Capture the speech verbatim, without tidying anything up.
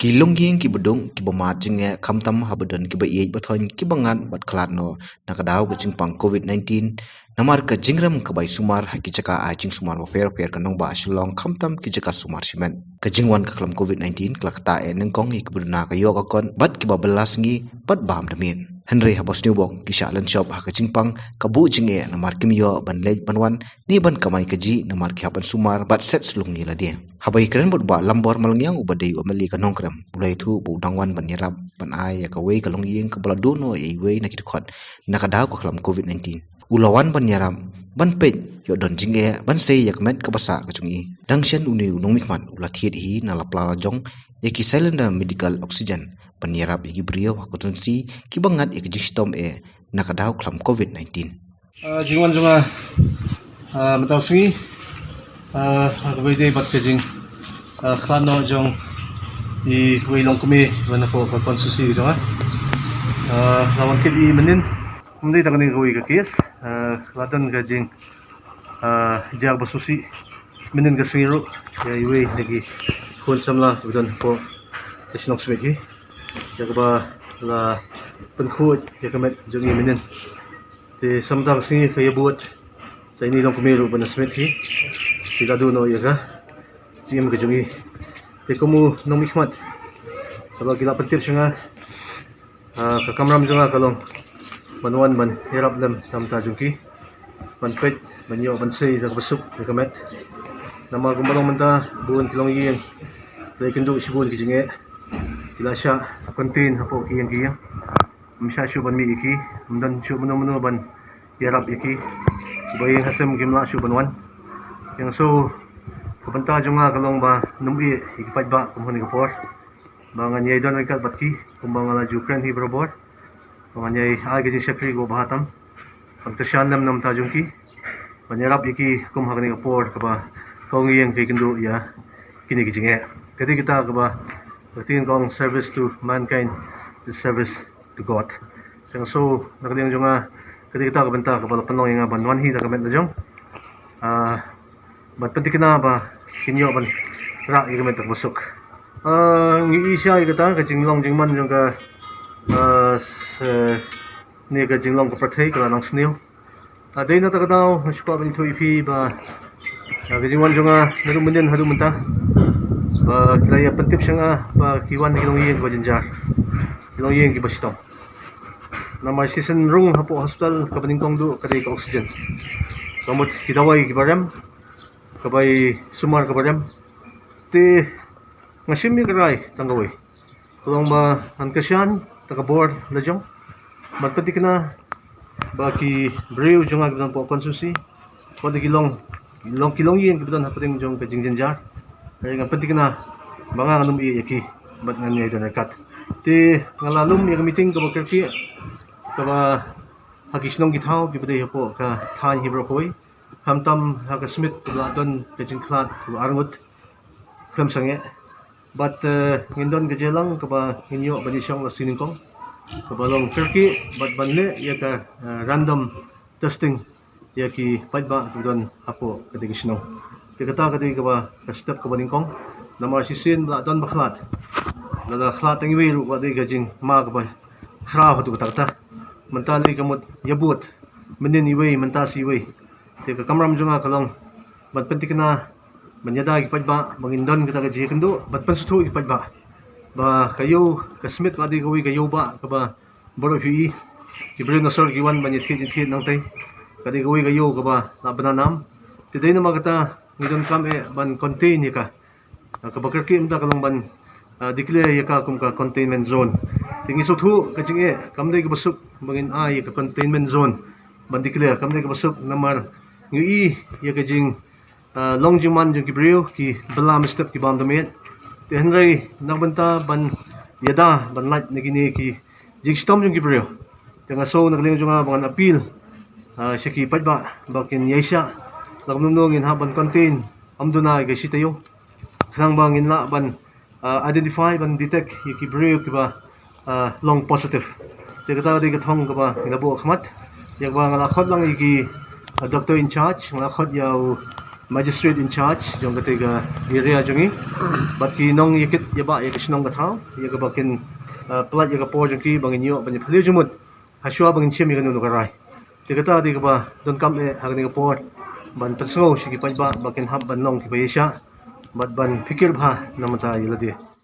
Ki longïing kiba duk, kiba mad jingeh, khamtam haba don kiba ïeit ba thoiñ, kiba ngat bad khlad noh na ka daw ka jingpang covid nineteen, namar ka jingrem ka bai sumar ha ki jaka ai jingsumar bapher bapher ka nongbah Shillong, khamtam ki jaka sumar shimet. Ka jingwan ka khlam covid nineteen ka la ktah eh nyngkong ïa kiba duna ka ïoh ka kot bad kiba bylla sngi bad bam da miet. Hynrei haba sniewbok ki shah lynshop ha ka jingpang, ka buh jingeh namar kim ïoh ban leit ban wan ne ban kamai kajih namar ki hap ban sumar bad set slung ïa lade. Haba ïakren bad u Bah Lambor Malngiang uba dei u M L A ka Nongkrem, u la ïathuh ba u dang wan ban ïarap ban ai ïa kawei ka longïing kaba la duh noh ïa iwei na ki dkhot na ka daw ka khlam covid nineteen. U la wan ban ïarap, ban peit, ïoh don jingeh, ban sei ïa ka met kaba sah ka jong i. Dang shen une u nongmihkhmat u la thied hi na la pla la jong ïa ki cylinder medical oxygen ban ïarap ïa ki briew ha ka constituency kiba ngat ïa ka jingshitom eh na ka daw khlam covid nineteen. Ah, jingwan jong nga, ah, mynta ka sngi, ah, ha kaba ïadei bad ka jing, ah, khlad noh jong iwei longkmie ba na ka constituency ka jong nga. Ah, la wan kit i mynnin, ym dei tang kane kawei ka case, ah, la don ka jing, ah, jia ba sngewsih mynnin ka sngi ruh ïa iwei na ki khun samla ba don hapoh ka shnong Smit hi, ïa kaba la pynkhuid ïa ka met jong i mynnin. Te sa mynta ka sngi ka ïabud sa ine i longkmie ruh ba na Smit hi, ki la duh noh ïa ka jingim ka jong i. Te kum u nongmihkhmat, kaba ki la pyntip sha nga, ah, ka kamram jong nga ka long ban wan ban ïarap lem na bynta jong ki, ban peit, ban ïoh ban sei da kaba suk ïa ka met. Namar kumba long mynta, bun ki longïing la ïakynduh shibun ki jingeh, ki la shah contain hapoh ki ïing ki ïing. Ym shah shuh ban mih ïa ki, ym don shuh mano mano ban ïarap ïa ki. Ba ïing ha sem kim lah shuh ban wan. Ïa nga, so ka bynta jong nga ka long ba nym ïeh ïa ki paidbah kum ha kane ka por, ba ngan ïai don ryngkat bad ki kumba nga la ju kren hi barabor. Ba ngan ïai ai ka jingshakri kaba bha tam, ban kyrshan lem na bynta jong ki, ban ïarap ïa ki kum ha kane ka por kaba ka longïing ka ïakynduh ïa kine ki jingeh. Ka dei kata kaba ka ktien ka ong, service to mankind is service to God. Te nga sngew na ka liang jong nga, ka dei kata ka bynta kaba la pynlong ïa nga ban wan hi da ka met la jong, ah, ban pynthikna ba kin ïoh ban rah ïa ka met da kaba suk. Ah, ngi i sha ïa kata ka jinglong jingman jong ka, ah, s-, ne ka jinglong ka pyrthei ka la nang sniew. Ah, dei na kata ka daw nga shu kwah ban ïathuh ïa phi ba, ah, ka jingwan jong nga naduh mynnin haduh mynta, ba ki la ïa pyntip sha nga ba ki wan da ki longïing kiba jynjar, ki longïing kiba shitom. Namar shisien rung hapoh hospital kaba nyngkong duh ka dei ka oxygen, ka mut ki dawai kiba rem, ka bai sumar kaba rem. Te nga shim ïa ka rai tang kawei, ka long ba ngan kyrshan da ka bor la jong, ban pynthikna ba ki briew jong nga kiba don hapoh constituency, wat la ki long, long ki longïing kiba don hapdeng jong ka jingjynjar, hynrei ngan pynthikna ba nga ngan nym ïeh ïa ki bad ngan ïai don ryngkat. Te nga la lum ïa ka meeting kaba kyrkieh, kaba ha ki shnong ki thaw kiba dei hapoh ka thaiñ hi baroh kawei, khamtam ha ka Smit kaba la don ka jingkhlad kaba arngut khlem sangeh. Bad, eh, ngin don ka jingïalang kaba ngin ïoh ban ïashong la shi nyngkong, kaba long kyrkieh bad ban leh ïa ka, eh, random testing ïa ki paidbah kiba don hapoh katei ka shnong. Te kata ka dei kaba ka step kaba nyngkong. Namar shisien ba la don ba khlad, la da khlad tang iwei ruh, ka dei ka jingma kaba khraw haduh katta katta. Mynta lei ka mut ïabud, mynnin iwei, mynta shi iwei. Te ka kamram jong nga ka long ban pynthikna, ban ïada ïa ki paidbah ba ngin don kata ka jingïakynduh, ban pynsngewthuh ïa ki paidbah ba ka ïew ka Smit ka dei kawei ka ïew bah kaba baroh phi i, ki briew na sor ki wan ban ïathied ïathied nangtei. Ka dei kawei ka ïew kaba la bna nam. Te dei namar kata ngi donkam eh ban contain ïa ka. Ah, kaba kyrkieh mynta ka long ban, ah, declare ïa ka kum ka containment zone. Te ngi sngewthuh ka jingeh kam dei kaba suk ba ngin ai ïa ka containment zone ban declare, kam dei kaba suk namar ngi i ïa ka jing, ah, long jingman jong ki briew, ki bylla mynstep, ki bam da miet. Te hynrei na ka bynta ban ïada, ban lait na kine ki jingshitom jong ki briew, te nga sngew na ka liang jong nga ba ngan appeal, ah, sha ki paidbah ba kin ïaishah, la kumno ngin hap ban contain, ym duna ïa ka shi taïew, khnang ba ngin lah ban, ah, identify, ban detect ïa ki briew kiba, ah, long positive. Te kata ka dei ka thong kaba ngi la buh khmat. Ïa kaba nga la khot lang ïa ki, ah, doctor in charge, nga la khot ïa u, magistrate in charge jong kata ka area jong ngi, bad ki nongïakit ïabah ïa ka shnong ka thaw, ïa kaba kin, uh, pynlait ïa ka por jong ki ba ngin ïoh ban ïa phylliew jingmut hashwa ba ngin shim ïa kano kano ka rai. Te kata dei kaba donkam eh ha kane ka por ban pynsngew sha ki paidbah ba kin hap ban long kiba ïaishah bad ban pyrkhat bha na ka bynta ïa lade.